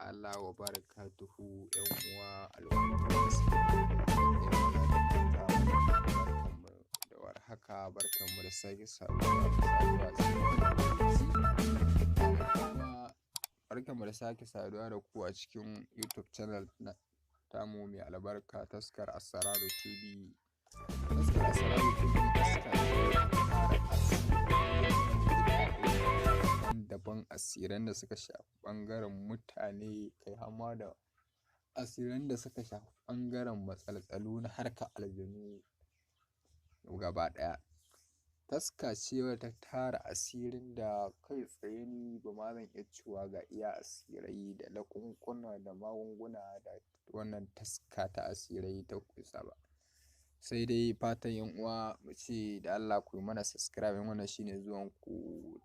Ta'ala wa barakatuhu. ‘Yan uwa al'ummar musulmi barkanmu da warhaka, barkanmu da sake saduwa, barkanmu da sake saduwa da ku a cikin YouTube channel na tamu mai albarka, Taskar Asararu TV. Taskar Asararu TV taska ce daban, asiran da suka shafi ɓangaren mutane, kai har ma da asiran da suka shafi ɓangaren matsaltsalu na harkar aljanu gaba ɗaya. Taska ce wadda ta tara asirin da kai tsaye ni ba ma zan iya cewa ga iya asirai da laƙunƙuna da magunguna da wannan taska ta asirai ta ƙunsa ba. Sai dai fatan ‘yan uwa mu ce da Allah ku yi mana subscribe in wannan shine zuwan ku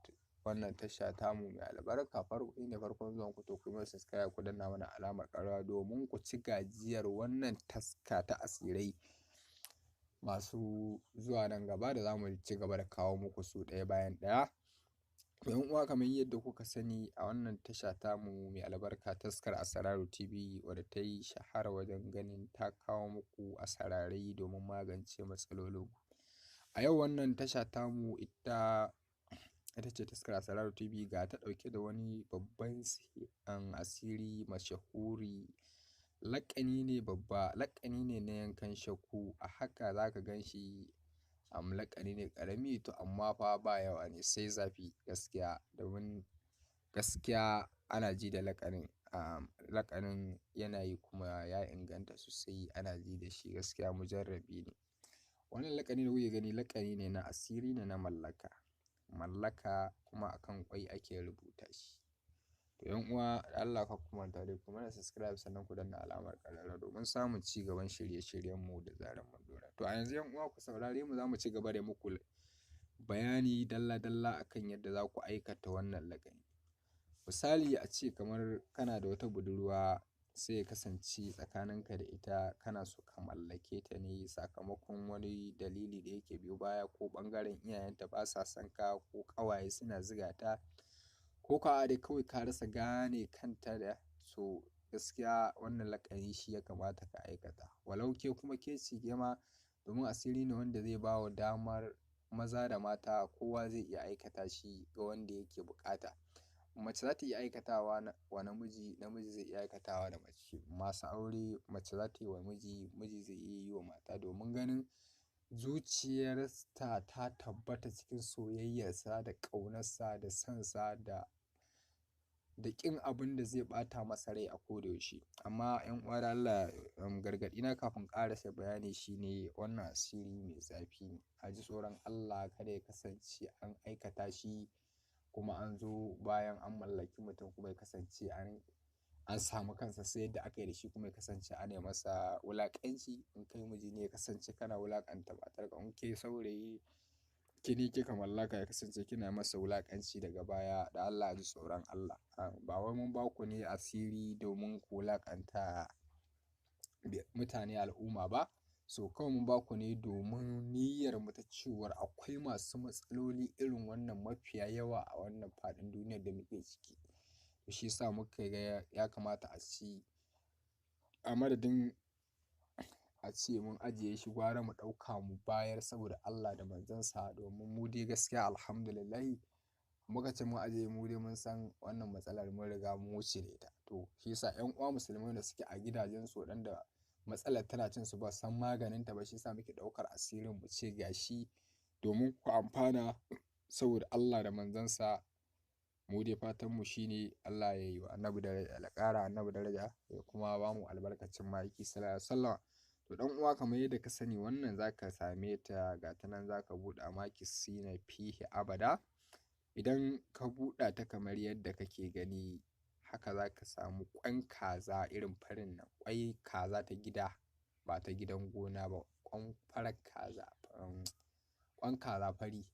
wannan tasha tamu mai albarka, farko ne farkon zuwan ku, to ku yi mana subscribe, ku danna mana alamar ƙararrawa domin ku ci gajiyar wannan taska ta asirai masu zuwa nan gaba da za mu ci gaba da kawo muku su ɗaya bayan ɗaya. ‘Yan uwa, kamar yadda kuka sani, a wannan tasha tamu mai albarka, Taskar Asararu TV, wadda ta yi shahara wajen ganin ta kawo muku asararai domin magance matsalolinku. A yau wannan tasha tamu ita ce Taskar Asararu TV, ga ta ɗauke da wani babban asiri mashahuri, laƙani ne babba, laƙani ne na yankan shakku. A haka za ka gan shi laƙani ne ƙarami, to amma fa ba yawa ne sai zafi gaskiya, domin gaskiya ana ji da laƙanin, laƙanin yana yi kuma ya inganta sosai, ana ji da shi gaskiya, mujarrabi ne. Wannan laƙani da kuke gani laƙani ne na asiri ne na mallaka, mallaka kuma akan ƙwai ake rubuta shi. To ‘yan uwa, da Allah kar ku manta dai ku mana subscribe, sannan ku danna alamar ƙararrawa domin samun ci gaban shirye-shiryenmu da zarar mun ɗora. To a yanzu ‘yan uwa ku saurare mu, za mu ci gaba da muku bayani dalla-dalla akan yadda za ku aikata wannan laƙani. Misali, a ce kamar kana da wata budurwa, sai ya kasance tsakaninka da ita kana so ka mallake ta ne sakamakon wani dalili da yake biyo baya, ko ɓangaren iyayenta ba sa son ka, ko ƙawaye suna zuga ta, ko ko dai kawai ka rasa gane kanta da so, gaskiya wannan laƙani shi ya kamata ka aikata. Walau ke kuma ke ce ke ma, domin asiri ne wanda zai ba wa damar maza da mata, kowa zai iya aikata shi ga wanda yake buƙata. Mace za ta iya aikatawa wa namiji, namiji zai iya aikatawa da mace. Masu aure, mace za ta yi wa miji, miji zai iya yi wa mata, domin ganin zuciyarta ta tabbata cikin soyayyarsa da ƙaunarsa da sonsa da ƙin abin da zai ɓata masa rai a koda yaushe. Amma ‘yan uwa, da Allah, gargaɗi na kafin ƙarasa bayani shine wannan asiri mai zafi ne. A ji tsoron Allah, kada ya kasance an aikata shi kuma an zo bayan an mallaki mutum kuma ya kasance an samu kansa sai yadda aka yi da shi, kuma ya kasance ana yi masa wulaƙanci. In kai miji ne, ya kasance kana wulaƙanta matarka, in ke saurayi ke ne kika mallaka, ya kasance kina masa wulaƙanci daga baya. Da Allah a ji tsoron Allah. Ba wai mun ba ku ne asiri domin ku wulaƙanta mutane al'umma ba, so kawai mun ba ku ne domin niyyar mu ta cewar akwai masu matsaloli irin wannan mafiya yawa a wannan faɗin duniyar da muke ciki. To shi yasa muka ga ya kamata a ci a madadin a ce mun ajiye shi, gwara mu ɗauka mu bayar saboda Allah da manzansa, domin mu dai gaskiya alhamdulillahi muka ce mun ajiye, mu dai mun san wannan matsalar mun riga mun wuce da ita. To shi yasa ‘yan uwa musulmai da suke a gidajensu waɗanda matsalar tana cin su ba san maganinta ba, shi yasa muke ɗaukar asirin mu ce gashi domin ku amfana saboda Allah da manzansa. Mu dai fatan mu shine Allah ya yi wa annabi daraja, ya ƙara annabi daraja, ya kuma ba mu albarkacin ma'aiki sallallahu alaihi wasallam. To ɗan uwa, kamar yadda ka sani, wannan za ka same ta, ga ta nan, za ka buɗe makisina fihi abada. Idan ka buɗa ta kamar yadda kake gani haka, za ka samu ƙwan kaza irin farin nan, ƙwai kaza ta gida ba ta gidan gona ba, ƙwan farar kaza, ƙwan kaza fari,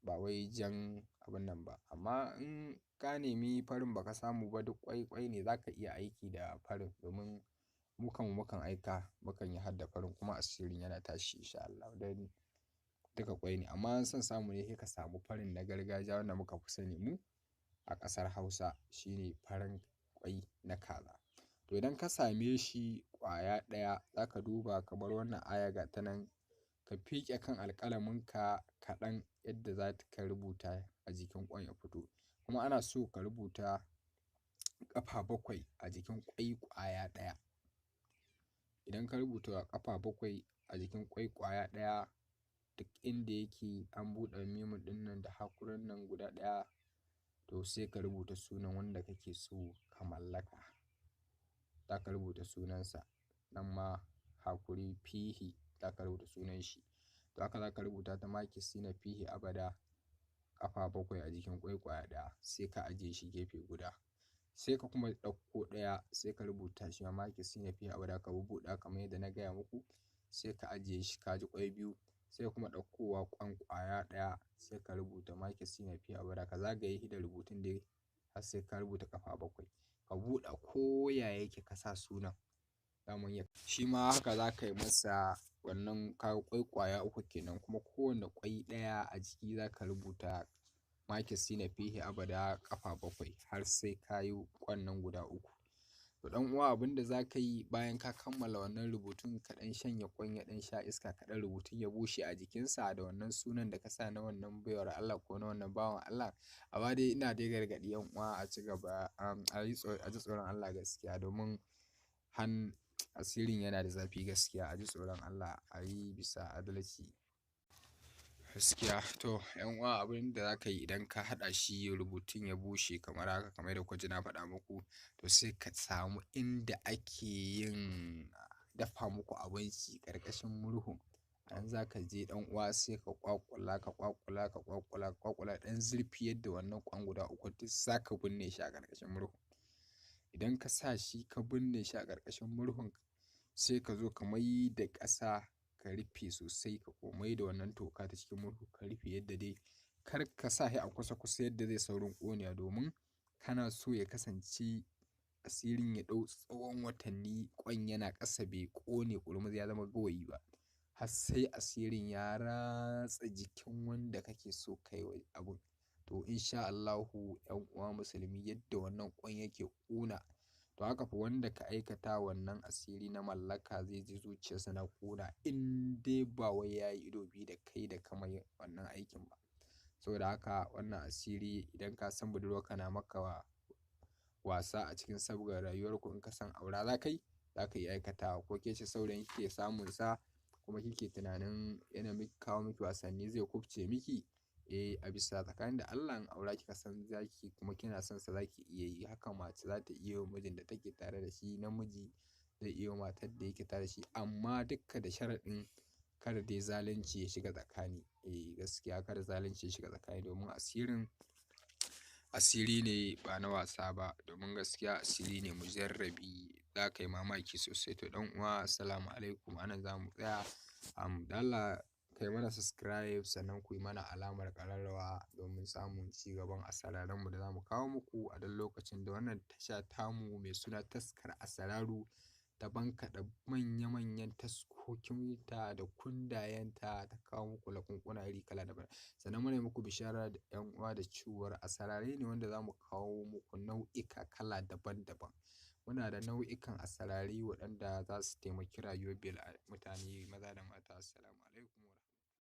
ba wai jan abun nan ba. Amma in ka nemi farin ba ka samu ba, duk ƙwai ƙwai ne, za ka iya aiki da farin, domin mu kanmu mukan aika, mukan yi har da farin kuma asirin yana tashi insha Allah, don duka ƙwai ne. Amma in son samu ne, sai ka samu farin na gargajiya wanda muka fi sani mu a ƙasar Hausa, shine farin ƙwai na kaza. To idan ka same shi ƙwaya ɗaya, za ka duba kamar wannan aya ga ta nan, ka fiƙe kan alƙalaminka kaɗan yadda za ka rubuta a jikin ƙwan ya fito. Kuma ana so ka rubuta ƙafa 7 a jikin ƙwai ƙwaya ɗaya. Idan ka rubuta ƙafa 7 a jikin ƙwai ƙwaya ɗaya, duk inda yake an buɗe mimun ɗin nan da hakurin nan guda ɗaya, to sai ka rubuta sunan wanda kake so ka mallaka. Za ka rubuta sunansa, nan ma hakuri fihi za ka rubuta sunan shi. To haka za ka rubuta ta makisina fihi abada ƙafa 7 a jikin ƙwai ƙwaya ɗaya, sai ka ajiye shi gefe guda. Sai ka kuma ɗauko ɗaya, sai ka rubuta shi ma makisina fihi abada, ka bubbuɗa kamar yadda na gaya muku, sai ka ajiye shi, ka ji ƙwai 2. Sai kuma ɗaukowa ƙwan ƙwaya ɗaya, sai ka rubuta makisina fihi abada, ka zagaye shi da rubutun dai har sai ka rubuta ƙafa 7. Ka buɗe ko ya yake ka sa sunan. Shi ma haka za ka yi masa wannan ka ƙwai ƙwaya 3 kenan, kuma kowane ƙwai ɗaya a jiki za ka rubuta makisina fihi abada ƙafa 7 har sai ka yi ƙwan nan guda 3. To ɗan uwa, abin da za ka yi bayan ka kammala wannan rubutun, ka ɗan shanya ƙwan ya ɗan sha iska kaɗan, rubutun ya bushe a jikinsa da wannan sunan da ka sa na wannan baiwar Allah ko na wannan bawan Allah. Amma dai ina dai gargaɗi ‘yan uwa a ci gaba, a ji tsoron Allah gaskiya, domin han asirin yana da zafi gaskiya. A ji tsoron Allah, a yi bisa adalci gaskiya. To ‘yan uwa, abin da za ka yi idan ka haɗa shi rubutun ya bushe kamar haka, kamar yadda kuka ji na faɗa muku, to sai ka samu inda ake yin dafa muku abinci ƙarƙashin murhun. A nan za ka je ɗan uwa, sai ka ƙwaƙula, ka ƙwaƙula, ka ƙwaƙula, ka ƙwaƙula ɗan zurfi yadda wannan ƙwan guda 3 duk za ka binne shi a ƙarƙashin murhun. Idan ka sa shi ka binne shi a ƙarƙashin murhun, sai ka zo ka mai da ƙasa ka rufe sosai, ka kuma mai da wannan toka ta cikin murhu ka rufe yadda dai kar ka sa shi a kusa-kusa yadda zai saurin ƙonewa, domin kana so ya kasance asirin ya ɗau tsawon watanni ƙwan yana ƙasa bai ƙone ƙurmus ya zama gawayi ba, har sai asirin ya ratsa jikin wanda kake so ka yi wa abun. To insha Allahu ‘yan uwa musulmi, yadda wannan ƙwan yake ƙuna, to haka fa wanda ka aikata wannan asiri na mallaka zai ji zuciyarsa na ƙuna, in dai ba wai ya yi ido biyu da kai da ka mai wannan aikin ba. Saboda haka wannan asiri, idan ka san budurwarka na maka wasa a cikin sabgar rayuwarku, in ka san aura za ka yi, za ka iya aikatawa. Ko ke ce saurayin kike samun sa kuma kike tunanin yana miki kawo miki wasanni zai kubce miki, a bisa tsakanin da Allah in aura kika san zaki kuma kina son sa, zaki iya yi. Haka mace za ta iya wa mijin da take tare da shi, namiji zai iya wa matar da yake tare da shi, amma dukka da sharaɗin kada dai zalunci ya shiga tsakani. Gaskiya kada zalunci ya shiga tsakani, domin asirin asiri ne ba na wasa ba, domin gaskiya asiri ne mujarrabi, za ka yi mamaki sosai. To ɗan uwa, assalamu alaikum, anan za mu tsaya. Da Allah kai mana subscribe, sannan ku yi mana alamar ƙararrawa domin samun ci gaban asararenmu da za mu kawo muku a duk lokacin da wannan tasha tamu mai suna Taskar Asararu ta bankaɗe manya-manyan taskokinta da kundayenta ta kawo muku laƙunƙuna iri kala daban. Sannan muna yi muku bishara da ‘yan uwa da cewar asarare ne wanda za mu kawo muku nau'ika kala daban-daban. Muna da nau'ikan asarare waɗanda za su taimaki rayuwar mutane maza da mata. Assalamu alaikum.